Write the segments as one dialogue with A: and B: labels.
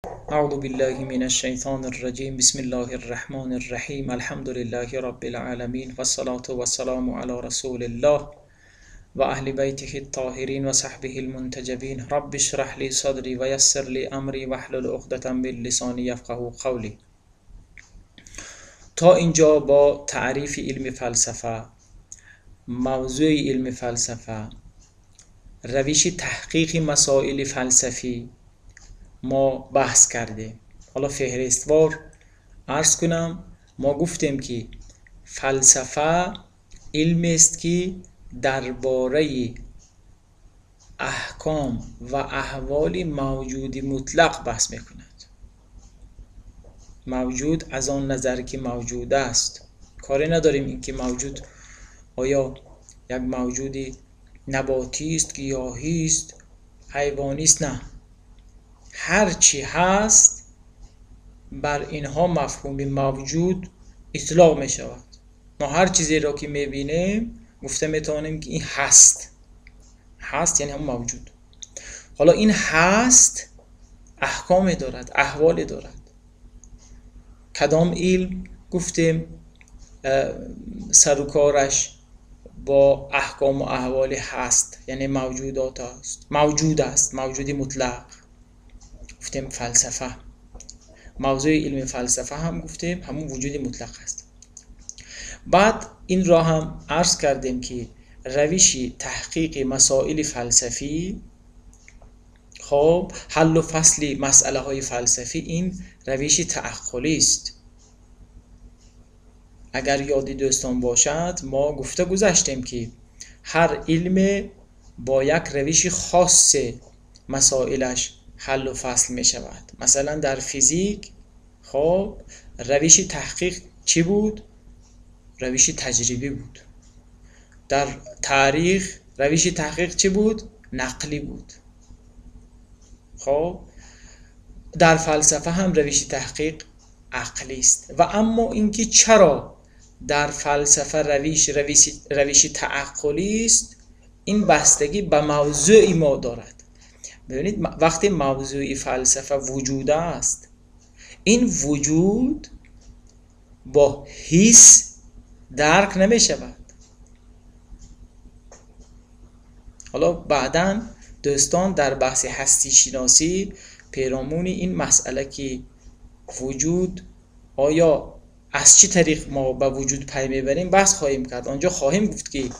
A: أعوذ بالله من الشيطان الرجيم. بسم الله الرحمن الرحيم. الحمد لله رب العالمين والصلاة والسلام على رسول الله وأهل بيته الطاهرين وصحبه المنتجبين. رب اشرح لي صدري ويسر لي أمري واحلل عقدة من لساني يفقهوا قولي. تا اینجا با تعریف علم فلسفه، موضوع علم فلسفه، روش تحقیق مسائل فلسفی ما بحث کردیم. حالا فهرستوار عرض کنم، ما گفتیم که فلسفه علم است که درباره احکام و احوال موجود مطلق بحث میکند. موجود از آن نظر که موجود است، کاری نداریم اینکه موجود آیا یک موجود نباتی است، گیاهی است، حیوانی است، نه، هر چی هست بر اینها مفهوم موجود اطلاق می شود. ما هر چیزی را که می بینیم گفته می توانیم که این هست. هست یعنی هم موجود. حالا این هست احکام دارد، احوال دارد. کدام علم گفتیم سر و کارش با احکام و احوال هست، یعنی موجودات است، موجود است، موجودی مطلق. گفتیم فلسفه، موضوع علم فلسفه هم گفتیم همون وجود مطلق است. بعد این را هم عرض کردیم که روش تحقیق مسائل فلسفی، خب حل و فصل مسئله های فلسفی، این روش تعقلی است. اگر یادی دوستان باشد ما گفته گذشتیم که هر علم با یک روش خاص مسائلش حل و فصل می شود. مثلا در فیزیک خب روش تحقیق چی بود؟ روش تجربی بود. در تاریخ روش تحقیق چی بود؟ نقلی بود. خب در فلسفه هم روش تحقیق عقلی است. و اما اینکه چرا در فلسفه روش تعقلی است، این بستگی به موضوع ما دارد. ببینید وقتی موضوع فلسفه وجود است، این وجود با حس درک نمی شود. حالا بعداً دوستان در بحث هستی شناسی پیرامون این مسئله که وجود آیا از چه طریق ما به وجود پی میبریم بحث خواهیم کرد. آنجا خواهیم گفت که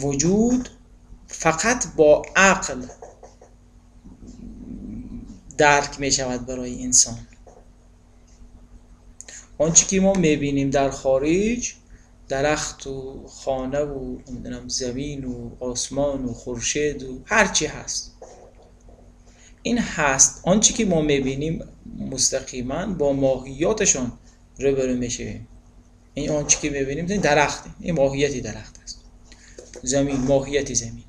A: وجود فقط با عقل درک می شود برای انسان. آنچه که ما میبینیم در خارج، درخت و خانه و نمیدونم زمین و آسمان و خورشید و هر چی هست، این هست. آنچه که ما میبینیم مستقیما با ماهیاتشان روبرو میشویم. این آنچه که میبینیم این درخت، این ماهیتی درخت است، زمین ماهیتی زمین.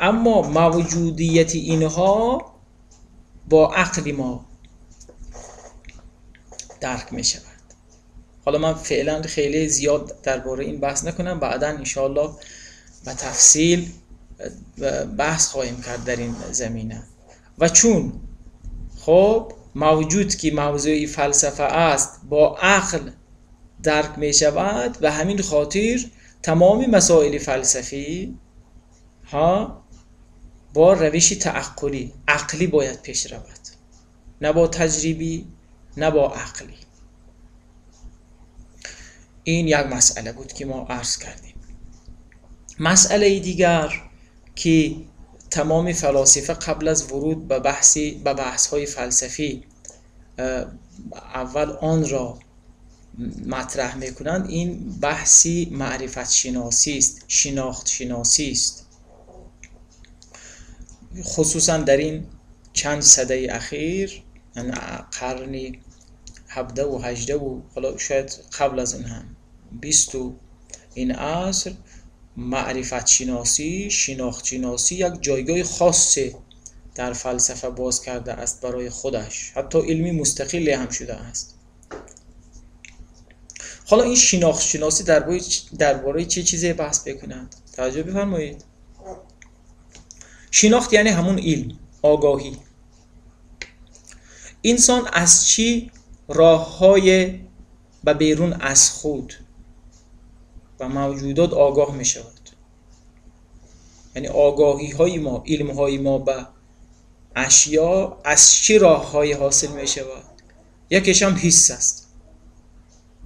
A: اما موجودیت اینها با عقل ما درک می شود. حالا من فعلا خیلی زیاد درباره این بحث نکنم، بعدا انشاءالله به تفصیل بحث خواهیم کرد در این زمینه. و چون خب موجود که موضوع فلسفه است با عقل درک می شود، به همین خاطر تمام مسائل فلسفی ها با روش تعقلی عقلی باید پیش رود، نه با تجربی نه با عقلی. این یک مسئله بود که ما عرض کردیم. مسئله دیگر که تمام فلاسفه قبل از ورود به بحث‌های فلسفی اول آن را مطرح میکنند، این بحثی معرفت شناسی است، شناخت شناسی است. خصوصا در این چند سده اخیر، یعنی قرن 17 و 18 و حالا شاید قبل از این هم 20 و این عصر، معرفت شناسی، شناخت شناسی یک جایگاه خاص در فلسفه باز کرده است برای خودش، حتی علمی مستقلی هم شده است. حالا این شناخت شناسی درباره چه چیزی بحث بکند؟ توجه بفرمایید. شناخت یعنی همون علم، آگاهی. انسان از چی راه‌های به بیرون از خود و موجودات آگاه می شود؟ یعنی آگاهی های ما، علم های ما به اشیا از چه راه های حاصل می شود؟ یکیش هم حس است.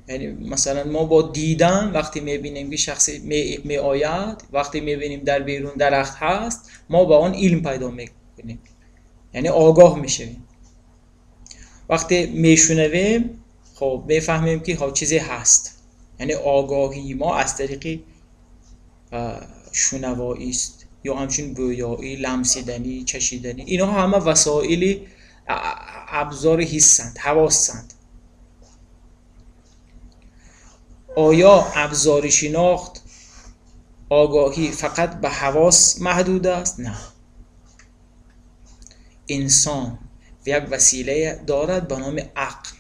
A: یعنی مثلا ما با دیدن وقتی می بینیم که شخصی می آید، وقتی می بینیم در بیرون درخت هست، ما با آن علم پیدا می کنیم، یعنی آگاه می شویم. وقتی می شنویم خب می فهمیم که ها چیزی هست، یعنی آگاهی ما از طریق شنوایی است یا همچنین بویایی، لمسیدنی، چشیدنی. اینها همه وسایل ابزار حسند، حواسند. آیا ابزار شناخت آگاهی فقط به حواس محدود است؟ نه. انسان یک وسیله دارد به نام عقل.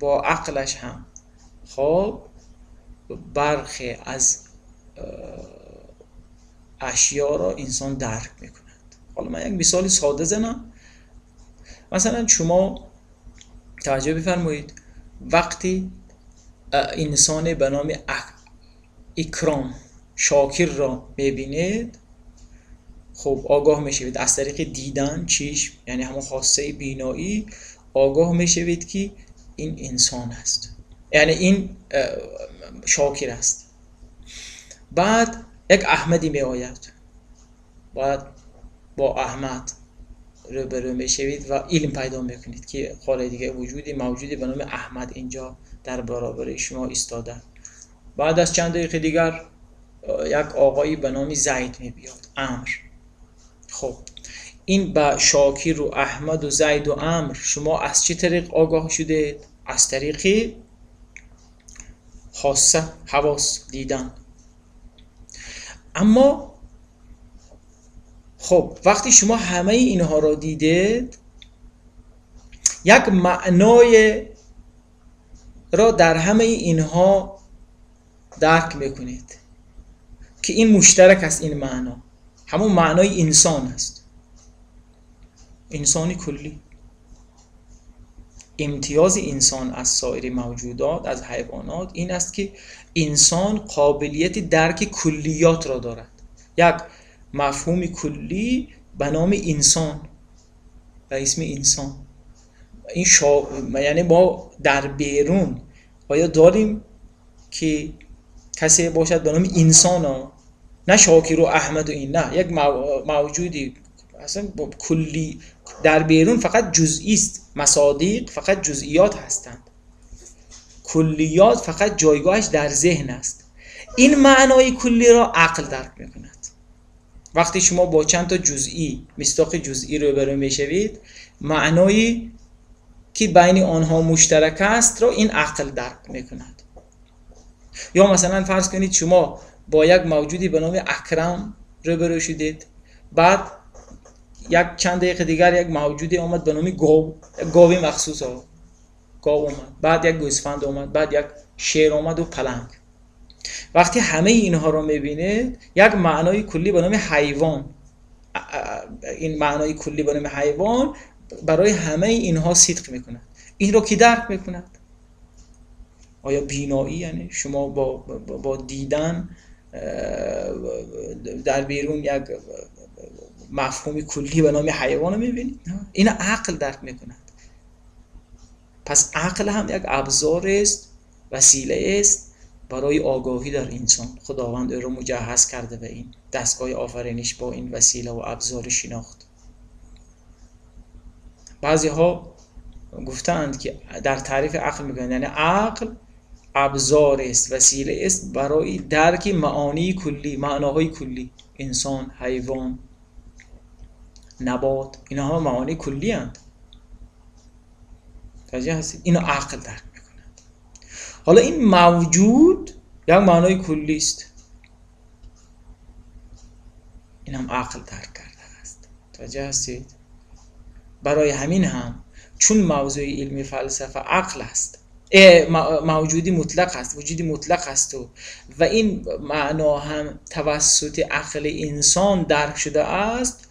A: با عقلش هم خب برخی از اشیا را انسان درک میکند. حالا من یک مثال ساده زنم. مثلا شما توجه بفرمایید، وقتی انسان به نام اکرام شاکر را میبینید، خب آگاه میشوید از طریق دیدن چشم، یعنی همون خاصه بینایی، آگاه میشوید که این انسان است، یعنی این شاکر است. بعد یک احمدی می آید، بعد با احمد روبرو می شوید و علم پیدا می کنید که حال دیگه وجودی موجودی به نام احمد اینجا در برابر شما ایستاده. بعد از چند دقیقه دیگر یک آقایی به نام زید می بیاد، امر. خب این به شاکر و احمد و زید و امر شما از چه طریق آگاه شدید؟ از طریق خاصه، حواس، دیدن. اما خب وقتی شما همه اینها را دیدید، یک معنای را در همه اینها درک میکنید که این مشترک است. این معنا همون معنای انسان است، انسانی کلی. امتیاز انسان از سایر موجودات، از حیوانات، این است که انسان قابلیت درک کلیات را دارد. یک مفهوم کلی به نام انسان، به اسم انسان. این یعنی ما در بیرون آیا داریم که کسی باشد به نام انسان ها؟ نه شاکر و احمد و این، نه، یک موجودی اصلا کلی در بیرون فقط جزئی است. مصادیق فقط جزئیات هستند، کلیات فقط جایگاهش در ذهن است. این معنای کلی را عقل درک میکند. وقتی شما با چند تا جزئی، مصداق جزئی روبرو میشوید، معنایی که بین آنها مشترک است را این عقل درک میکند. یا مثلا فرض کنید شما با یک موجودی به نام اکرم روبرو شدید، بعد یک چند دقیقه دیگر یک موجودی آمد به نام گاو، گاوی مخصوص ها، گاو آمد، بعد یک گوسفند آمد، بعد یک شیر آمد و پلنگ. وقتی همه اینها را میبینید، یک معنای کلی به نام حیوان، این معنای کلی به نام حیوان برای همه اینها صدق میکند. این را کی درک میکند؟ آیا بینایی، یعنی شما با دیدن در بیرون یک مفهوم کلی به نام حیوان رو میبینید؟ این عقل درک میکند. پس عقل هم یک ابزار است، وسیله است برای آگاهی در انسان. خداوند او را مجهز کرده به این دستگاه آفرینش با این وسیله و ابزار شناخت. بعضی ها گفتند که در تعریف عقل میگن یعنی عقل ابزار است، وسیله است برای درک معانی کلی، معناهای کلی، انسان، حیوان، نبات، اینها معانی کلی اند. توجه هستید؟ اینو عقل درک میکند. حالا این موجود یک معنای کلی است، این هم عقل درک کرده است. توجه هستید؟ برای همین هم چون موضوع علمی فلسفه عقل است، موجودی مطلق است، وجودی مطلق است و این معنا هم توسط عقل انسان درک شده است،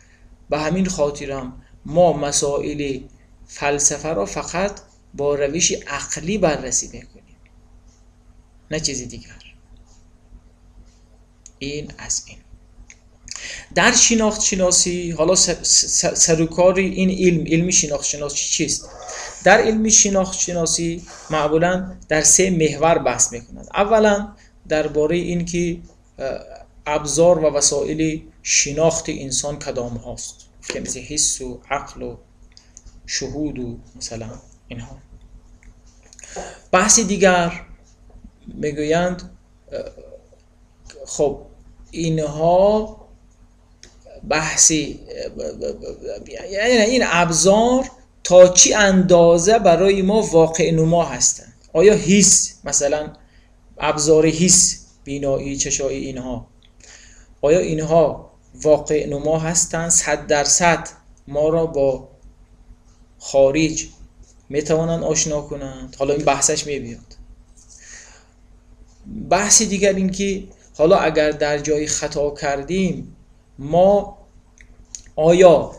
A: به همین خاطر هم ما مسائل فلسفه را فقط با روش عقلی بررسی میکنیم، نه چیز دیگر. این از این. در شناخت شناسی، حالا سروکار این علم، علم شناخت شناسی چیست؟ در علم شناخت شناسی معمولا در سه محور بحث میکنند. اولا درباره این که ابزار و وسایل شناخت انسان کدام هاست، که مثل حس و عقل و شهود و مثلا اینها. بحث دیگر میگویند خب اینها بحثی، یعنی این ابزار تا چی اندازه برای ما واقع نما هستند. آیا حس، مثلا ابزار حس، بینایی، چشایی، اینها، آیا اینها واقع نما هستند؟ 100% ما را با خارج میتوانند آشنا کنند؟ حالا این بحثش میبیاد. بحث دیگر این که حالا اگر در جای خطا کردیم، ما آیا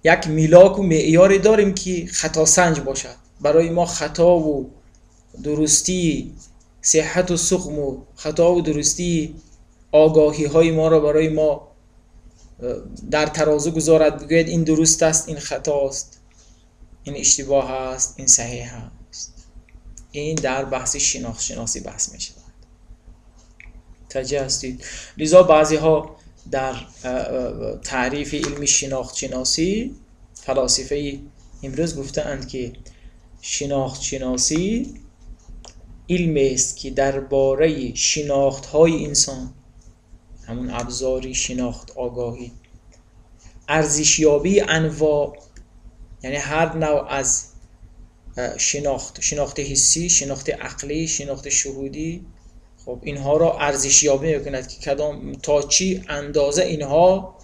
A: یک میلاک و معیاری داریم که خطا سنج باشد برای ما؟ خطا و درستی، صحت و سقم و خطا و درستی آگاهی های ما را برای ما در ترازو گذارد، بگوید این درست است، این خطاست، این اشتباه است، این صحیح است. این در بحث شناخت شناسی بحث می شود. متوجه هستید؟ لذا بعضی ها در تعریف علم شناخت شناسی، فلاسفه امروز گفتند که شناخت شناسی علم است که درباره شناخت های انسان، همون ابزاری شناخت، آگاهی، ارزشیابی انواع، یعنی هر نوع از شناخت، شناخت حسی، شناخت عقلی، شناخت شهودی، خب اینها را ارزشیابی میکند که کدام تا چی اندازه اینها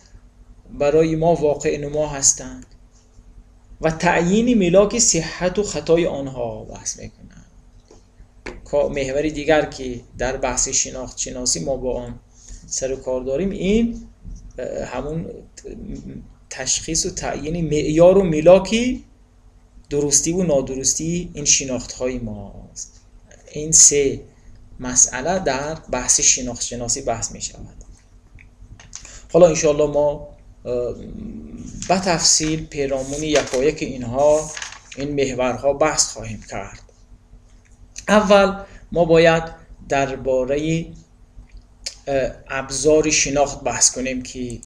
A: برای ما واقع نما هستند و تعیین ملاک صحت و خطای آنها بحث میکنند. محور دیگر که در بحث شناخت شناسی ما با آن سر و کار داریم، این همون تشخیص و تعیین معیار و ملاکی درستی و نادرستی این شناخت های ماست. این سه مسئله در بحث شناخت شناسی بحث می شود. حالا انشاءالله ما به تفصیل پیرامون یکایک اینها، این محورها بحث خواهیم کرد. اول ما باید درباره ابزار شناخت بحث کنیم که